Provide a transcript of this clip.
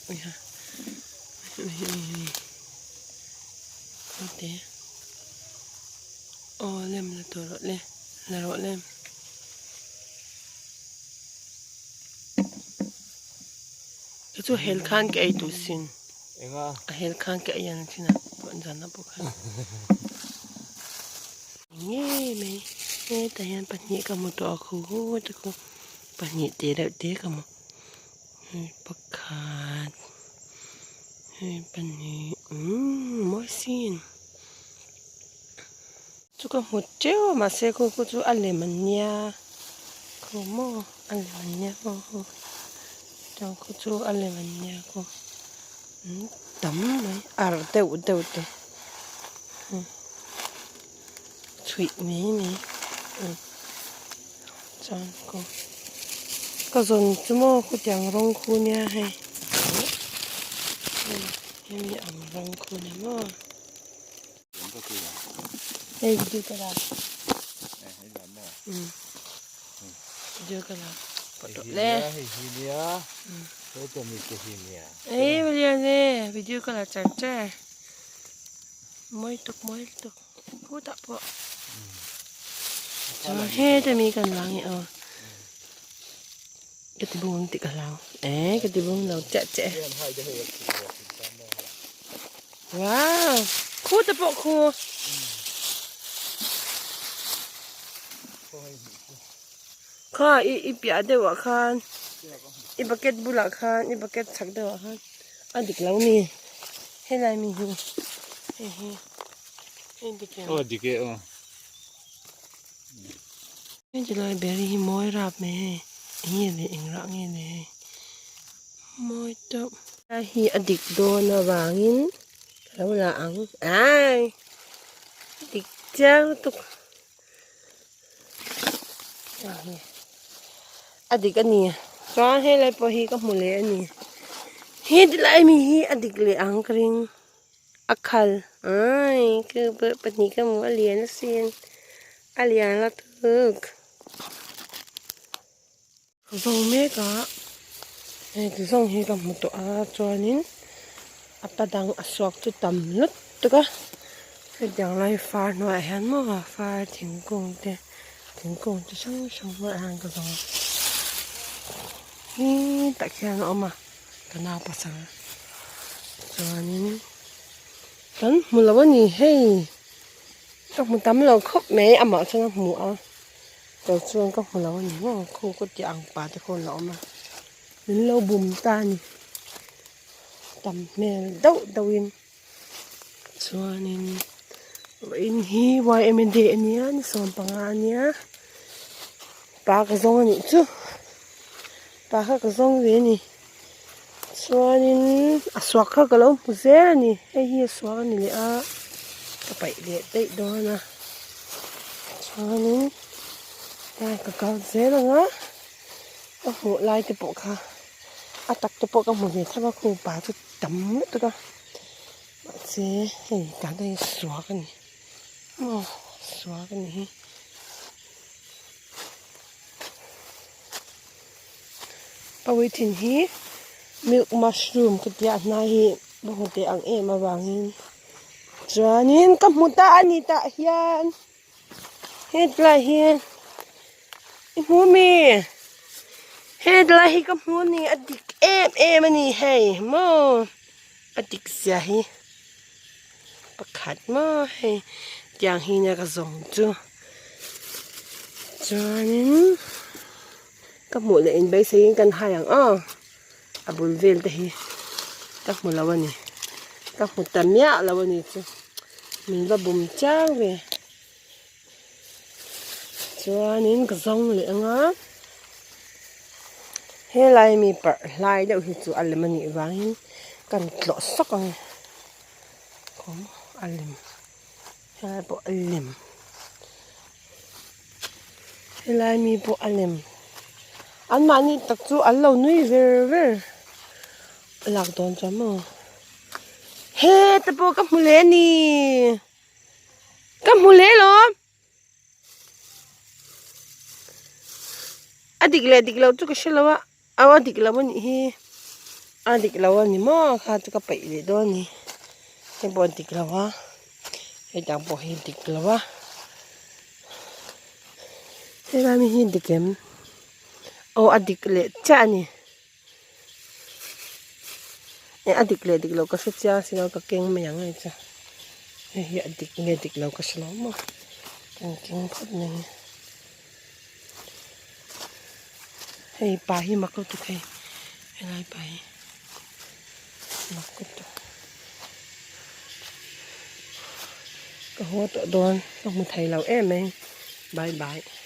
Uiha ui ui ui Khawte aw lem la tawh rawh le la rawh lem. Chu chu hel khan ka ei duh sin. Enga? A hel khan ka ei an thin a puan zan ah pawh khan. Nge mai hetah hian pahnih ka hmu tawh a khu hu te khu pahnih tih reuh te ka hmu hei pakhat hei pahnih umm mawi sin chu ka hmu teuh a mahse khu khu chu a lem an nia khu maw a lem an nia aw khu tiang khu chu a lem an nia khu tam mai ar deuh deuh te. Chhuih mai mai chuan ko ka zawn chu maw khutiang rawng khu nia hei hemi ang rawng khu ni maw hei video ka la video ka la photo le ei lian e video ka la char char. Mawi tuk mawi tuk khutah pawh chuan heta mi kan vang hi aw ka ti bung tih ka hlau eh ka ti bung lo chiah chiah e wow khutah pawh khu kha i i piah deuh ah khan i bucket bulah khan i bucket chhak deuh ah khan. A dik lo mi helai mi hi hei hi hei dik em aw dik e aw hei ti lai berry hi mawi rap mai hei eng nge le eng rah nge le hei mawi tawp helai hi a dik dawn avangin ka lo la ang ai dik chiang lutuk A dik a ni chuan helai pawh hi ka hmu leh a ni he tilai mi hi a dik leh ang ka ring a khal ai ka pahnih ka hmu a lian asin a lian lutuk. Ka zawng mek a hei ti zawng hi ka hmu tawh a chuanin a pa dang a suak chu tam lutuk a hetiang lai far hnuaiah hian maw far thingkung te thingkung chi hrang hrang hnuaiah hian ka zawng a hetah khian a awm a ka nau pasal chuanin kan hmu lo a ni hei ka hmu tam lo khawp mai amah chuan a hmu a. Kei chuan ka hmu lo a ni maw khu ka tih ang pa te khawn a awm a min lo bum ta a ni tam hmel deuh deuh in chuanin vawiin hi yma day a nia ni 15 a nia pa ka zawng a nih chu pa kha ka zawng ve a ni chuanin a suak kha ka lo hmu zel a ni hei hi a suak a ni leh a ka paih leh daih dawn a. Chuanin tlai ka kal zel ang a ka hmuh lai te pawh kha a tak te pawh ka hmu ve thlap a khu pa chu tam lutuk a mahse hei tah hian suak a ni maw suak a ni hi. Pawithin hi milk mushroom ka tia a hnai hi ka hmu teh ang em avangin chuanin ka hmu ta a ni tah hian hetlai hian i hmu mi hetlai hi ka hmu a ni a dik em em a ni hei maw a dik zia hi pakhat maw hei tiang hi nia ka zawng chu chuanin ka hmuh leh inbeiseiin kan hai ang aw a bul vel te hi ka hmu lo a ni ka hmu ta miah lo a ni chu min va bum chiang ve chuanin ka zawng leh ang a helai mi parh hlai deuh hi chu a lem a nih vangin kan tlawh sawk ang e kawm a lem helai pawh a lem helai mi pawh a lem anmahni tak chu an lo nui ver ver a lak dawn chuan maw heta pawh ka hmu leh a ni. Ka hmu hle lo. A dik leh dik lo chu ka hre lo a, aw a dik lo a nih hi. A dik lo a ni maw kha chu ka peih leh dawn a ni hei pawh a dik lo a hei dang pawh hi dik lo a helai mi hi dik em aw a dik leh chiah a ni eh a dik leh dik lo ka hre chiang si lo ka keng mai ang hei chu hei hi a dik nge dik lo ka hre lo maw kan keng phawt mai ang. Hei pa hi mak lutuk hei helai pa hi mak lutuk ka haw tawh dawn ka hmu thei lo em mai bye bye.